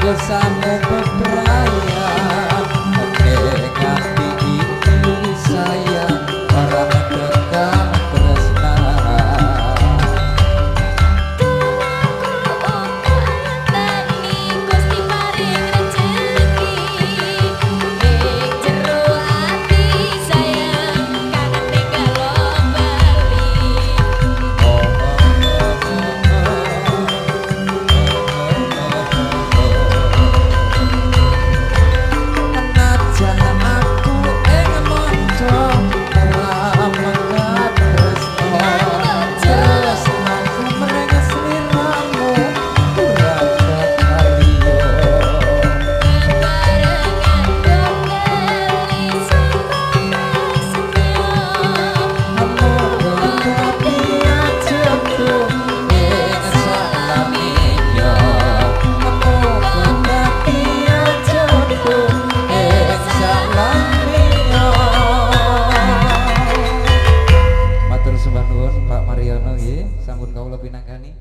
Dosamu bebrayan ning ati iki sayang ora medhot tresnan. Dongaku uga anteni Gusti paring rejeki ing jero ati sayang kangen tinggal bali. Najan aku ing manca ora mengkat tresno, tresnaku mring sliramu ora bakal. Bebarengan gandeli sumpah prasetyo. Muga dadi jodoh ing salaminya. Muga dadi jodoh ing salaminya. Matur sembah nuwun, Pak Mariono, nggih, sampun kawula pinangkani.